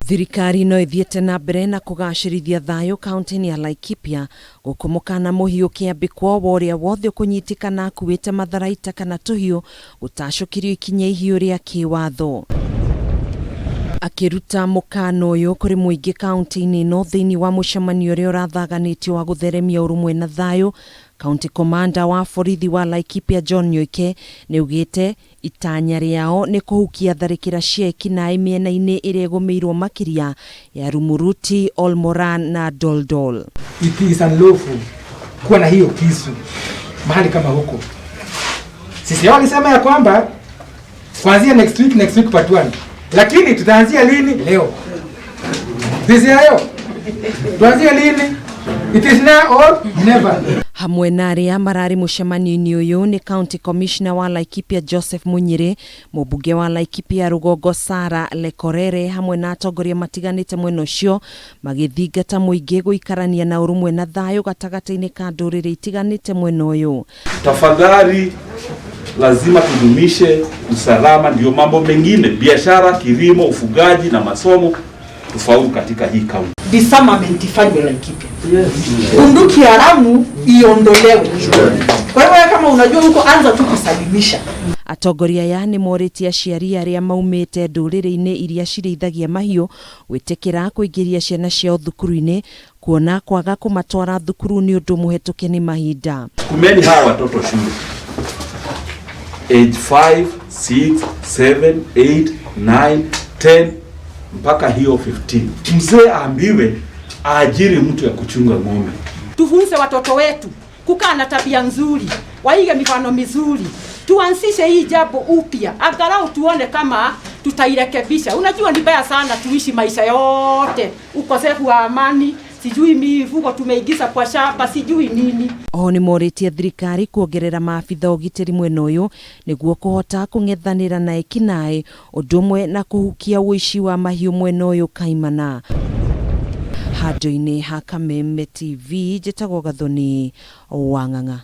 Thirikari no ĩthiĩte na mbere na kũgacĩrithia thayũ kaunti-inĩ ya Laikipia gũkũ mũkana mũhiũ ũkĩambĩkwo wa ũrĩa wothe ũkũnyitĩkana akuĩte matharaita kana tũhiũ gũtacũkĩrio ikinya ihiũ rĩa kĩwatho. Akĩruta mũkana ũyũ kũrĩ mũingĩ kaunti-inĩ ĩno thĩinĩ wa mũcemanio ũrĩa ũrathaganĩtio wa gũtheremia ũrũmwe na thayũ, County Commander wa borithi wa Laikipia John Nyoike nĩaugĩte Itanya rĩao nĩ kũhukia tharĩkĩra cia ekinaĩ mĩena-inĩ ĩrĩa ĩgũmĩirwo makĩria ya Rumuruti, Olmoran na Doldol. It is unlawful kuwa na hiyo kisu mahali kama huko. Sisi walisema ya kwamba kuanzia next week, next week part 1. Lakini tutaanzia lini? Leo. Sisi hayo. Tuanzie lini? It is now or never. Hamwe na arĩa mararĩ mũcemanio-inĩ ũyũ nĩ County Commissioner wa Laikipia Joseph Munyiri, mũmbunge wa Laikipia Rũgongo Sarah Lekorere hamwe na atongoria matiganĩte mwena ũcio magĩthingata mũingĩ gũikarania na ũrũmwe na thayũ gatagatĩ-inĩ ka ndũrĩrĩ itiganĩte mwena ũyũ. Tafadhali lazima tudumishe usalama, ndio mambo mengine, biashara, kilimo, ufugaji na masomo tufaulu katika hii kaunti. Disarmament ifanywe Laikipia. Bunduki haramu iondolewe. Kwa hivyo kama unajua huko, anza tu kusalimisha. Atongoria aya nĩ morĩtie aciari arĩa maumĩte ndũrĩrĩ-inĩ iria cirĩithagia mahiũ gwĩtĩkĩra kũingĩria ciana ciao thukuru-inĩ kuona kwaga kũmatwara thukuru nĩ ũndũ mũhetũke nĩ mahinda. Sukumeni hawa watoto shule age 5, 6, 7, 8, 9, 10 mpaka hiyo 15. Mzee aambiwe aajiri mtu ya kuchunga ng'ombe. Tufunze watoto wetu kukaa na tabia nzuri, waige mifano mizuri, tuanzishe hii jambo upya, angalau tuone kama tutairekebisha. Unajua ni baya sana tuishi maisha yote ukosefu wa amani, sijui mifugo tumeingiza kwa shamba, sijui nini. Oho nĩ morĩtie thirikari kuongerera maabitha ũgitĩri mwena ũyũ nĩguo kũhota kũng'ethanĩra na ekinaĩ ũndũ ũmwe na kũhukia ũici wa mahiũ mwena ũyũ kaimana. Handũ-inĩ ha Kameme TV njĩtagwo Gathoni Wang'ang'a.